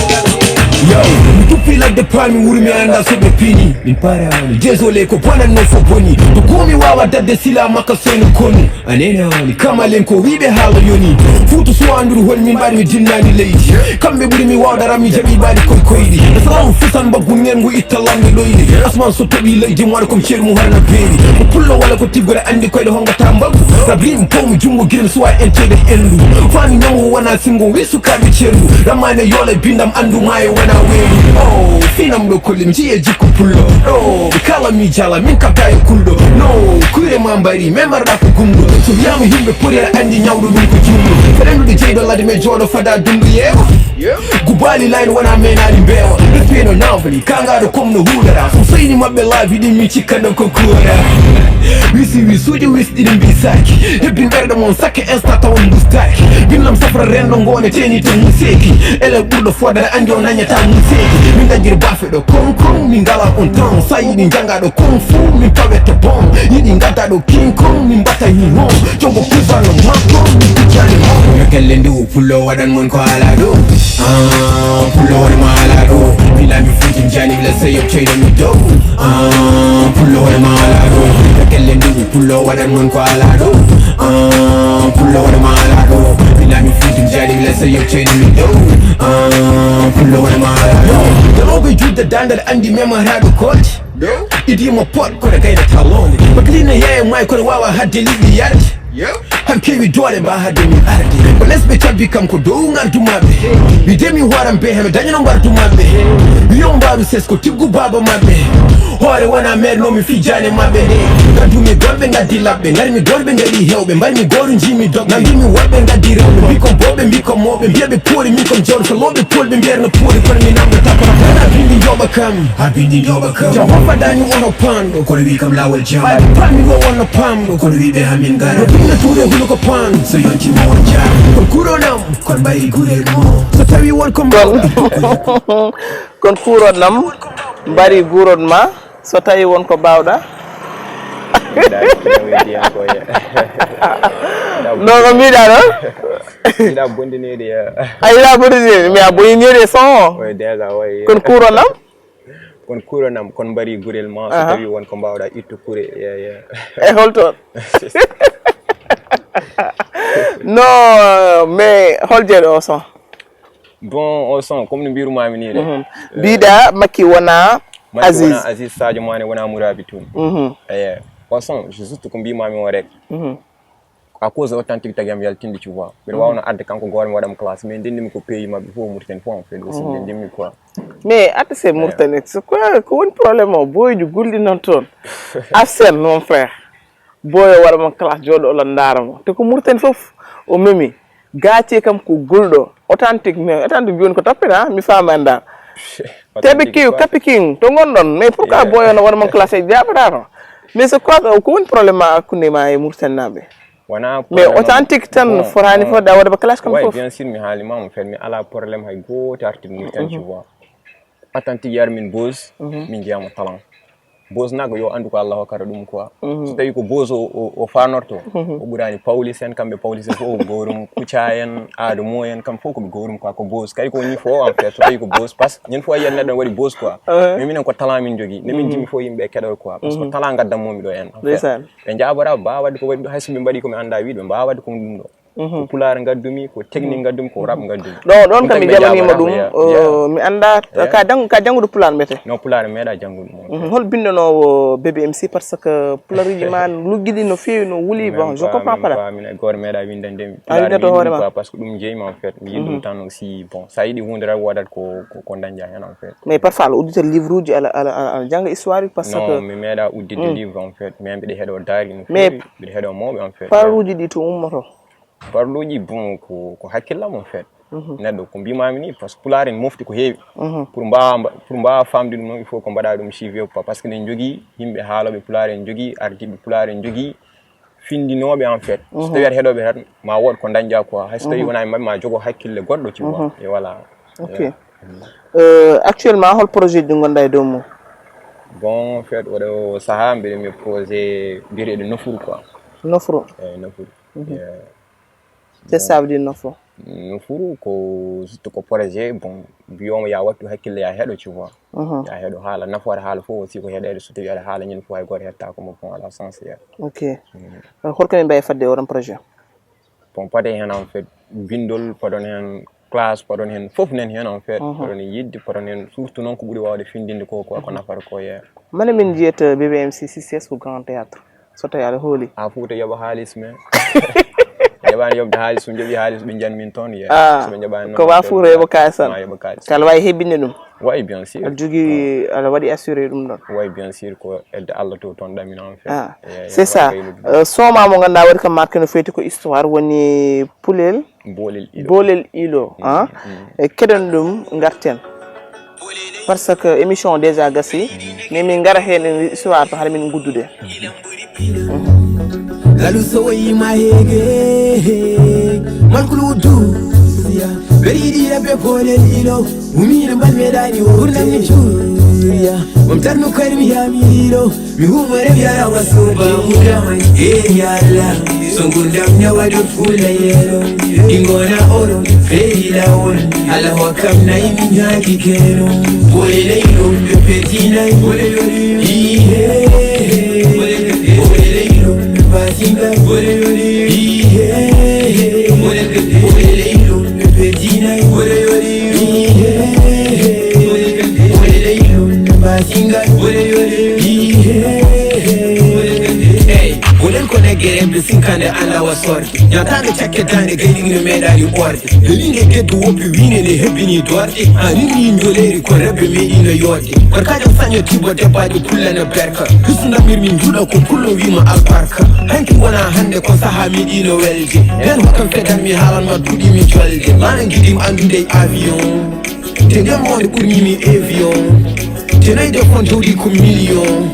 Yo, mi tuppi ladde paami wuri mi anda so ɓe pini min parani désolé ko bonanno fo boni to komi wawa dadde sila makka seno koni anenani kamalen ko wiɓe haala yoni fuutu so anduru hol min mbaɗmi jinnani leydi kamɓe ɓuri mi wawdaram mi jaɓi mbaɗi koy koyɗi e salamu fusan mbaggu ngengu itta lamɓe ɗoyɗi asman so toɓi leydi mi waɗa comme ceeru mum harana beeri ko pullo walla ko tiggore andi koyɗe hongata mbaggu rabrim powmi junngo girim suwa entede endu fami ñamu wona singo wi sukaɓe ceeru ramane yola bindam andu mayo wona weeru o finam ɗo kollim jiye jikko pullo ɗo ɓe kala mi jala min kabda e kulɗo no kure ma mbari mais mbarɗa ko gumɗo so wiyama yimɓe poti aɗa andi ñawɗo ɗum ko jumɗo rendude jeyɗo ladde men jooɗo fada dundu yeewa gubali line wona menani mbewa respino nawfali kangaɗo comme no huɗata so seyni mabɓe laabi ɗin mi cikkanɗo ko kuwara wisi wisuji wisɗiɗi mbisaki hebbin ɓerɗe mon sakke insta tawon bustaki binlam safra renɗo ngone teni to museki ele ɓurɗo fodere andi o nañata museki min dañir bafe ɗo konkon min ngala on tan sa yiɗi jangaɗo kung fu min pawete bon yiɗi gaddaɗo king kong min mbatta hi hon jogo kusano makko min tijjani hon yo kelle ndu pullo waɗan mon ko ala ɗo ah pullo waɗa ma ala ɗo bilami futin jani bila seyop ceyɗo mi dow ah pullo waɗa ma ala ɗo yo kelle ndu Pullo waɗan mon ko alaa ɗo. Ah, pullo waɗa ma alaa ɗo. Ɓilami fiti jaari lesa yoɓ ceeni mi dow. Ah, pullo waɗa ma alaa ɗo. Darooɓe juɗde dandal anndi mema raɗo kolte. Idimo pot kono gayna tawonde. Baklina yeeya may kono wawa hadde liɗɗi yarde. Ham kewi doole mba hadde min arde. Ko lesɓe cabbi kam ko dow ngardu maɓɓe. Wide mi hooram be heme dañano mbardu maɓɓe. Wiyo mbaru ses ko tiggu baaba maɓɓe. Hoore wona mer no mi fijjane maɓɓe nde. Gaddumi golɓe gaddi laɓɓe. Ngarmi golɓe ngaɗi hewɓe. Mbarmi gooru jimi dogɓe. Nandumi woɗɓe gaddi rewɓe. Mbi kon boɓe mbi kon moɓe. Mbiya ɓe poori min kon jawɗo. So lowɓe polɓe mbiyatno poori kono mi namdata kono. Wona bindi joɓa kam. Ha bindi joɓa kam. Jam hoffa dañi wono panɗo. Kono wi kam lawol jam. Ay pami wo wonno pamɗo. Kono wi ɓe hamin gara. No binde tuuɗe hulu ko pan. So yonti mo on jam. Kon kuronam. Kon mbayi gurel mo. So tawi won ko mbawɗa. Kon kuronam. Mbari guron ma. So tawi won ko mbawɗa. Mbiɗa kene wiydi hen ko ye. No ko mbiɗa ɗo? Mbiɗa bondinede ye. A yiɗa bondinede, mais a bondinede son o. Oui, déjà, oui. Kon kuronam. Kon kuronam, kon mbari gurel ma, so Aha. tawi won ko mbawɗa ittu kure, ye, ye. E holto? No, mais hol jeeɗo o son? Bon, o son, comme no mbirumami ni de. Mhm. Mbiɗa Makki wona Makki Aziz. Wona Aziz, Sadio Mané wona Mourabi Touré. Mhm. Eyi, o son, je juste ko mbimami o rek. Mhm. À cause authentique tagi am yaltinde, tu vois. Mbiɗa wawno adde kanko goore mi waɗa mo classe, mais ndendimi ko pays maɓɓe fof, Mauritanie fof en fait aussi, ndendimi quoi. Mais atte c'est Mauritanie, c'est quoi, ko woni problème o? Boyju gulɗi noon toon. Afsen, mon frère. Boyo waɗa mo classe, jooɗo ola ndaara mo. Te ko Mauritanie fof o memi. Gaati kam ko gulɗo. Authentique, mais authentique joni ko tappina, mi faama anda. Teɓe kiw, kapi king, to ngonɗon. Mais pourquoi boyo no waɗa mo classe e jaɓata to? Mais c'est quoi, ko woni problème ma hakkunde ma e Mauritanie naɓe? Wona Mais problème am. Authentique tan Bon, fotaani bon. fodde a waɗa ba classe kam Ouais, fof. Bien sûr, mi haalima mo, en fait, mi ala problème hay gooto artide Mauritanie, tu vois. Authentique yar min Boz, min jeyamo talent. Boz nak yo anndu ko Allah hokkata ɗum quoi. So tawi ko Boz o, o, o fanorto, o ɓurani Pawlish en, kamɓe Pawlish en fof o gowrum, Kouthia en, Adamo en, kamɓe fof koɓe gowrum quoi, ko Boz. Kadi ko ñin fof en fait, so tawi ko Boz, parce que ñin fof yiyan neɗɗo ne waɗi Boz quoi. Mais minen ko talent min jogui, nde min jimi fof yimɓe keɗor quoi, parce que ko talent gaddanmomi ɗo en, en fait. Ndeysaan. Ɓe jaabora, mbawa wadde ko waɗi ɗo, hayso min mbaɗi ko mi anda wiide, ɓe mbawa wadde ko ɗum ɗo. Ko pulaar ngaddumi, ko technique ngaddumi, ko rap ngaddumi. Ɗo, ɗon kam mi jaɓanima ɗum, mi annda ka jang-, ka janngude pulaar mbiyete? Non, pulaar mi meeɗa janngude mo. Mhm. Hol binndanowo B B M C, parce que pulaaruji ma luggiɗi no feewi, no wuli, bon, je comprends pas. Min e goto meeɗa windande mi. A windato hoore ma? Quoi, parce que ɗum jeeymi en fait, mi yiɗi ɗum tan aussi, bon, sa yiɗi hunde tan wodat ko, ko, ko dañƴa hen en fait. Mais parfois aɗa uddita livre uji, aɗa, aɗa, aɗa, aɗa jannga histoire, parce que Non, mi meeɗa udditde livre en fait, mais mbiɗa heɗo daari no feewi, mbiɗa heɗo mawɓe en fait. Pulaaruji ɗi to ummoto? Parluuji, bon, ko, ko hakkillam en fait. Neɗɗo ko mbimami ni, parce que pulaar en mofti ko heewi. Pour mbawa mba-, pour mbawa famde ɗum noon, il faut ko mbaɗa ɗum suivi quoi, parce que eɗen jogui yimɓe haaloɓe pulaar, en jogui ardiɓe pulaar, en jogui findinoɓe en fait. So tawi aɗa heɗoɓe tan, ma wood ko dañƴa quoi. Hay so tawi wona e maɓɓe, ma jogo hakkille goɗɗo, tu vois. Et voilà. Ok. Euh, actuellement, hol projet ji ɗi gonɗa e dow mum? Bon, en fait, oɗo saaha mbiɗa mi projet biyeteɗo Nofru quoi. Nofru? Eyi, Nofru. Yeah. C'est ça veut dire Nofru? Nofru ko surtout ko projet, bon, mbiyoma ya wattu hakkille, ya heɗo, tu vois. Ya heɗo haala, nafoore haala fof aussi ko heɗede, so tawi aɗa haala ñande fof hay goto hettako mo, bon, ala sens ya. Ok. Euh, holko min mbawi fadde e oɗon projet? Bon, paɗe hen en fait bindol, paɗon hen classe, paɗon hen fof nen hen en fait. Paɗon hen yidde, paɗon hen surtout noon ko ɓuuri wawde findinde ko, ko, ko nafata ko, yeah. Mane min jiyata B B M C six S ko Grand Théâtre, so tawi aɗa hooli? A Fouta yoɓa haalis, mais ɓe jaɓani yoɓde haalis, so ɓe jaɓi haalis ɓe njan min toon, yeah. Ah, so ɓe jaɓani ko noon, wa Fouta yoɓa kalis tan. Ma yoɓa kalis. Kala wawi hebbinde ɗum? Oui, bien sûr. Aɗa jogui, aɗa waɗi assuré ɗum ɗon? Oui, bien sûr, ko elde Allah to toon ɗamina en fait. Ah, yeah, c'est ça. Euh, soma mo ganduɗa waɗi kam marqué no feeti ko histoire woni Pulel. Boolel Ilo. Boolel Ilo, ah. E keɗen ɗum, garten. Parce que émission o déjà gasi, mais min gara hen e histoire to haɗa min guddude. Lalu so wayima heege, malkul wuddu, siya. Beri yiɗi rabbe Boolel Ilo, umina mbal meɗani o. Ɓurnam mi juriya, mam tarnu koyr mi yami ilo. Mi humore mi yara wa suba muda. Eh, ya Allah, so ngurdam ne waɗi fula yelo. Ingona oro, feri lawol. Allah wa kam na imi nyaki kero. Boolel Ilo, ɓe petinay. Ihe, Boolel Ilo. Singal, wole, wole, wole, wole, wole. Ey, wolen ko nagge remɓe sinkande anda wa sorde. Ñaataande cakke daande gayni ino meeɗaani orde. Leliinde geddu woppi wiine nde hebbini doorde. A nini njoleeri ko rebbe meeɗino yoorde. Barkaajo saño tibo debbajo pulla na berka. Hisundamir min juuɗa ko pullo wima albarka. Hanki wona hannde ko saha meeɗino welde. Nden hokkam fedan mi haalan ma duuɗi mi jolde. Mana gidim anndude e avion. Te nden mawde ɓurni mi avion. Te nayi defon jawdi ko million.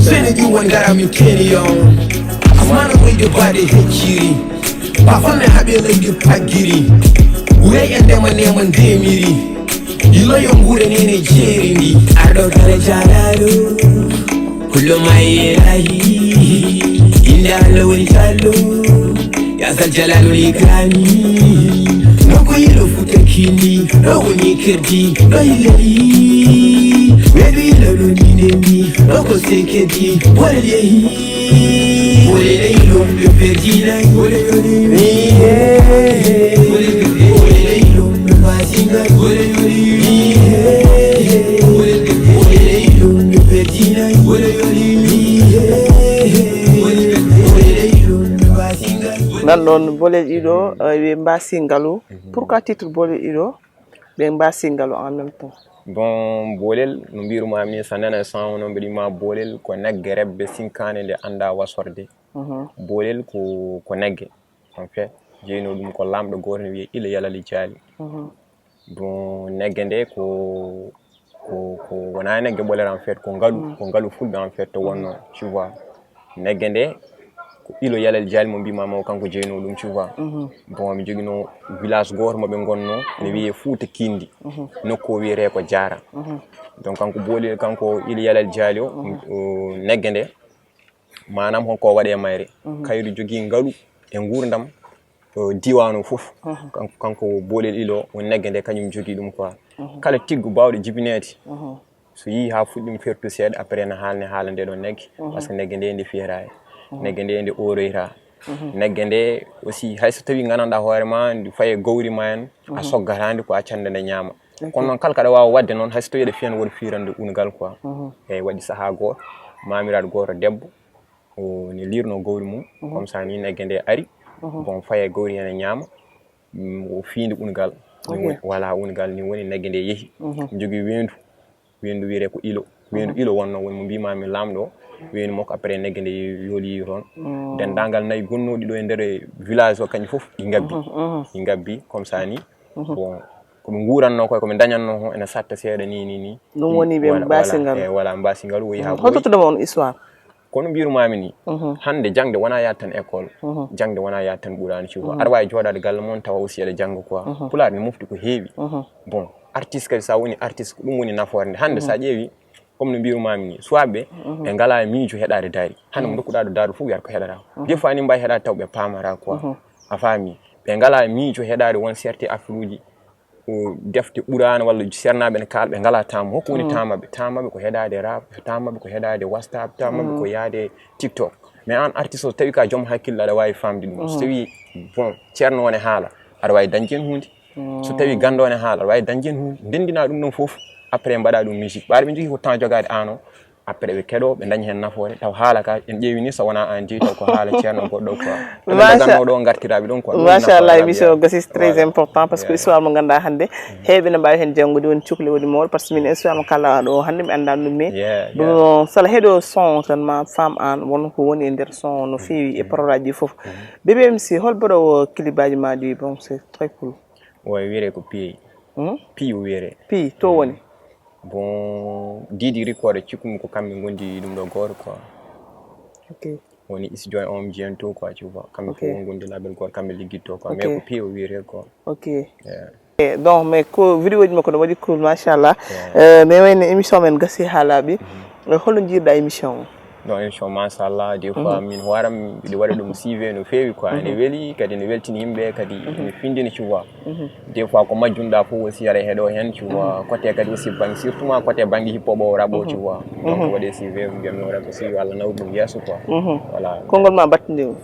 Sene ƴiwon ngara mi teniyon. Asmana wayde baade hecciri. Ba fanne haɓe leydi paggiri. Wure en ndema nema ndemiri. Yiloyo ngure nene jeeri ndi. Arɗo kala jaalaɗo. Kullo ma ilahi. Inda Allah woni jallo. Ya zal jalal wal ikrami. Noko yilo futa kini. Ɗo woni kerdi. Ɗo yileli. Weɗo yilo ɗo ni nemi. Ɗo ko sekedi. Wala yehi. Wole leylo ɓe perdinay. Wole yoni mi. Wole wole leylo ɓe mbasingal. Wole yoni mi. Wole wole leylo ɓe perdinay. Wole yoni mi. Wole wole leylo ɓe mbasingal. Nan ɗon boole ɗiɗo, eh, ɓe mbasi ngalu. Pourquoi titre boole ɗiɗo? Ɓe mbasi ngalu en même temps. Bon, boolel no mbiruma min, so nana son no mbiɗima boolel ko nagge rebbe sinkane nde anda wasorde. Boolel ko ko nagge, en fait, jeyno ɗum ko lamɗo goto ne wiye ila yalali jaali. Bon, nagge nde ko ko ko wona nagge ɓolere, en fait, ko ngalu. Ko ngalu fulɓe, en fait, to wonno, tu vois. Nagge nde ko ilo yalal jaali mo mbimama o, kanko jeyno ɗum, tu vois. Bon, mi jogino village goto mo ɓe gonno, ne wiye Fouta Kindi. Nokku o wiyete ko Diara. Donc kanko booli, kanko ilo yalal jaali o, o nagge nde, manam honko waɗe mayre. Kayru jogui ngalu e gurdam, o diwan o fof. Kanko, kanko boolel ilo, woni nagge nde kañum jogui ɗum quoi. Kala tiggu bawɗo jibinede, so yii ha fuɗɗima fertu seeɗa, après na haalne haala nde ɗon nagge. Parce que nagge nde nde fiyata e nagge nde nde oroyta. Nagge nde aussi, hayso tawi gandanɗa hoore ma ndi faye gawri ma en, a soggata ndi ko a canda nde ñaama. Kono noon kala kaɗa wawa wadde noon, hayso tawi aɗa fiyan woto firande unugal quoi. Eyyi, waɗi saaha goto, mamiraɗo goto debbo, o ne lirno gawri mum, comme ça ni nagge nde ari, bon, faye gawri hen e ñaama. O fiindi unugal. Voilà, unugal ni woni nagge nde yeehi. Jogui weendu. Weendu wiyete ko ilo. Weendu ilo wonno, woni mo mbimami lamɗo o. Weendu makko, après nagge nde yooli toon. Dendagal nayi gonnoɗi ɗo e nder village o, kañum fof ɗi ngabbi. Ɗi ngabbi comme ça ni. Bon, koɓe guranno koye, koɓe dañanno ko ene satta seeɗa ni, ni, ni. Ɗum woni ɓe mbasi ngalu. Eyyi, voilà, mbasi ngalu o yeehi ha ɓooyi. Holto tudde on histoire? Kono mbirumami ni, hande jangde wona yaade tan école. Jangde wona yaade tan Qur'an, tu vois. Aɗa wawi jooɗade galle mon tawa aussi aɗa janga quoi. Pulaar ne mofti ko heewi. Bon, artiste kadi sa woni artiste, ko ɗum woni nafoore nde. Hande sa ƴeewi, comme no mbirumami ni, suwaɓe ɓe ngala miijo heɗade daari. Hande mo dokkuɗa ɗo daari fof wiyata ko heɗata. Des fois ni mbawi heɗade taw ɓe pamata quoi. A faami? Ɓe ngala miijo heɗade won certains affaire uji, o defte Qur'ana walla sernaɓe ne kaala, ɓe ngala tama. Hokko woni tamaɓe? Tamaɓe ko heɗade rap, tamaɓe ko heɗade WhatsApp, tamaɓe ko yaade TikTok. Mais an artiste o, so tawi ka joom hakkille, aɗa wawi famde ɗum. So tawi, bon, ceerno o ne haala, aɗa wawi dañde hen hunde. So tawi gando o ne haala, aɗa wawi dañde hen hunde. Ndendina ɗum ɗon fof, après mbaɗa ɗum musique. Ɓaade ɓe jogui ko temps jogade an o, après ɓe keɗo, ɓe daña hen nafoore. Taw haala ka en ƴeewi ni, so wona an jeeyi, taw ko haala ceerno goɗɗo quoi. Ene daganno ɗo gartiraɓe ɗum quoi. Ɗum machallah, nafoore, émission o gasi, c'est très important, parce que histoire mo ganduɗa hande, heeɓe ne mbawi hen janngude, woni cukle, woni mawɗo, parce que min histoire mo kala ɗo hande mi anda ɗum, mais bon, sala heɗo son tan ma femme an won ko woni e nder son no feewi e parole aji ɗi foof. Bébé M C, hol mboɗo o clip aji ma ɗi? Bon, c'est très cool. O wiyete ko Piye. Piye o wiyete. Piye to woni? Bon, Didi Record e cikkumi ko kamɓe gondi ɗum ɗo goto quoi. Ok. Woni Isi Joy on G N to quoi, tu vois. Kamɓe fof gondi label goto, kamɓe liggitto quoi. Mais ko Piye o wiyete quoi. Ok. Eh, donc, mais ko vidéo ji makko no waɗi cool, machallah. Eh, mais wayno émission men gasi ha laaɓi. Eh, holno jiirɗa émission o? Non, émission, machallah, des fois min hooram mbiɗo waɗa ɗum suivi no feewi quoi. Ene weli, kadi ene weltini yimɓe, kadi ene findini, tu vois. Des fois ko majjunɗa fof aussi aɗa heɗo hen, tu vois. Côté kadi aussi bang-, surtout ma côté banggue hip hop o, rap o, tu vois. Donc waɗe suivi, mbiyammi o rap aussi, yo Allah nawru ɗum yeeso quoi. Voilà. Konngol ma battinde ɗum.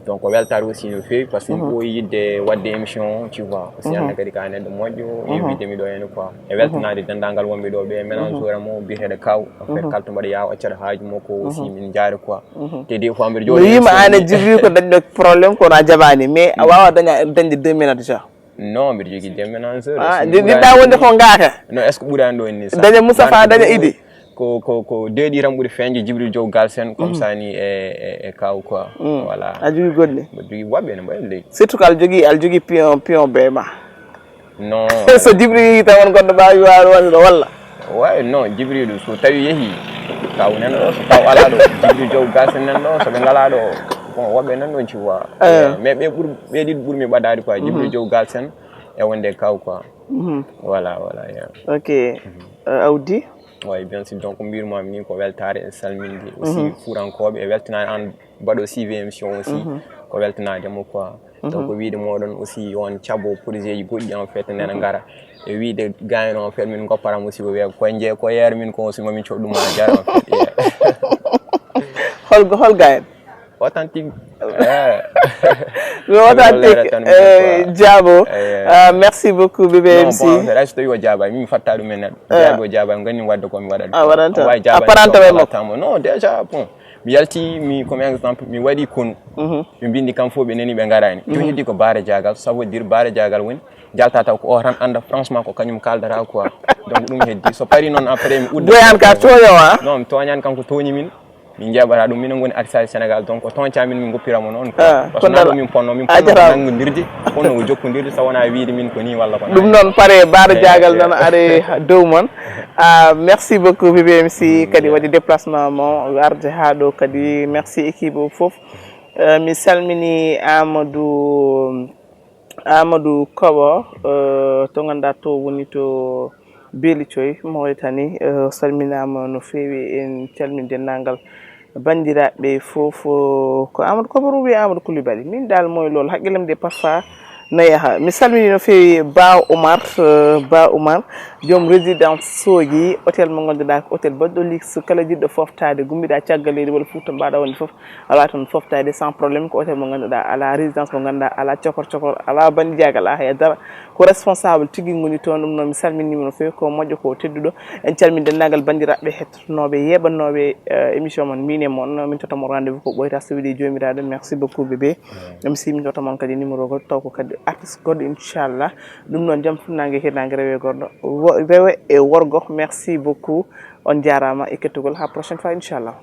Donc ko weltaare aussi no feewi, parce que mi ɓooyi yiɗde waɗde émission, tu vois. Aussi annda kadi ka neɗɗo moƴƴo, e wiide mi ɗo heen quoi. E weltanaade denndaangal wonɓe ɗo ɓe, ménage hoore mo biyeteeɗo Kaw, en fait, kala to mbaɗa yaawa accata haaju makko aussi, min njaare quoi. Te des fois mbiɗa no jooɗi heen wiima sonni. Aan e Jibril ko dañɗo problème, kono a jaɓaani, mais a waawa daña, dañde deux minutes déjà. Non, mbiɗo jogii deux ménageurs. Ah, aussi, ɗi- ɓuraani ɗiɗa wonde ɗum. Ko ngaaka. Non, est-ce que ɓuraani ɗo ni sax? Daña Moustapha, daña Idi. Ko, ko, ko deux ɗi tan ɓuri feeñde, Jibril Jow Galsen, comme ça ni e, e, e Kaw quoi. Voilà. A jogii goɗɗi? Mbiɗo jogii woɓɓe ene mbaɗi leydi. Surtout ko aɗa jogii, aɗa jogii pion, pion be ma. Non. So Jibril yehi tan won goɗɗo mbaawi waawi wonde ɗo walla? Ouais, non, Jibril so tawi yehi, Kaw nan ɗo, so Kaw alaa ɗo, Jibril Jow Galsen nan ɗo, so ɓe ngalaa ɗo, bon, woɓɓe nan ɗon, tu vois. Eh. Mais ɓe ɓur-, ɓe ɗiɗo ɓurmi ɓadaade quoi, Jibril Jow Galsen e wonde Kaw quoi. Voilà, voilà, yeah. Ok. Euh, Awdi? Oui, bien sûr. Donc, mbirmi ni ko weltaare e salminde aussi fuurankooɓe, e weltanaade aan mbaɗo suivi émission aussi. Ko weltanaade mo quoi. Donc, ko wiide mooɗon aussi on cabo projet ji goɗɗi en fait nena ngara. E wiide gaaño en fait min ngopparam aussi ko wiya ko nje ko yeer min ko aussi mamin coɗ ɗum a jara en fait. Yeah. Hol, hol gaaño? Authentique. Eh. Le authentique, eh, Diabo. Eh. Ah, merci beaucoup, B B M C. Non, bon, en fait, hay so tawi o jaabaani, min mi fatta ɗum e neɗɗo. Eh. Jaabi o jaabaani, ganni wadde ko mi waɗa ɗum. A waɗanta. A waɗanta. Wawi jaabaade, non, taw mi waɗata mo. Non, déjà, bon. Mi yalti, mi, comme exemple, mi waɗi konu. Mi mbindi kam fof, ɓe nani, ɓe ngaraani. Jooni heddi ko Baara Jaagal, ça veut dire Baara Jaagal woni jalta taw ko o tan annda, franchement, ko kañum kaaldata quoi. Donc, ɗum heddi. So parii noon après mi udda. Boyan ka tooño, ah? Non, mi tooñaani, kanko tooñi min. Min njeeɓata ɗum, minen ngoni artiste Sénégal, donc o toñca min, min ngoppira mo noon quoi. Ah, parce que kono nan ɗo min ponno, min ponno ko nanngondirde, ponno ko jokkondirde, so wonaa wiide min ko nii walla ko ɗum naa. Noon pare, Baara Jaagal noon are dow mon. Ah, merci beaucoup, B B M C, kadi waɗi déplacement mo, arde haa ɗo kadi. Merci équipe o fof. Euh, mi salmini Amadou, Amadou Koɓo, euh, to ngannduɗaa to woni to Beeli Coy, Mauritanie, euh, salminaama no feewi, en calmini denndaangal banndiraaɓe fof, euh, ko Amadou Koɓo wii Amadou Coulibaly. Min dal moy lool, hakkillam de parfois na yaha. Mi salmini no feewi Ba Oumar, euh, Ba Oumar, joom résidence sooji, hôtel mo ngannduɗaa ko hôtel baɗɗo luxe, kala jiɗɗo foftaade, gummiɗaa caggal leydi walla Fuuta mbaɗa wonde fof, alaa toon foftaade sans problème, ko hôtel mo ngannduɗaa alaa résidence mo ngannduɗaa alaa cokor cokor, alaa banndiraagal, alaa hay dara. Ko responsable tigi ngoni toon, ɗum noon mi salminiima no feewi, ko moƴƴo, ko tedduɗo. En calmini denndaangal banndiraaɓe heɗotooɓe, yeeɓanooɓe, eh, émission mon, min e mon, min totta mon rendez-vous ko ɓooyata so weli Joomiraaɗo. Merci beaucoup, bébé. Même si min totta mon kadi numéro goɗɗo, taw ko kadi artiste goɗɗo, inchallah. Ɗum noon jam funnaange hirnaange rewe gorɗo, wo-, rewe e worgo. Merci beaucoup. On jaaraama e kettugol. Ha prochaine fois, inchallah.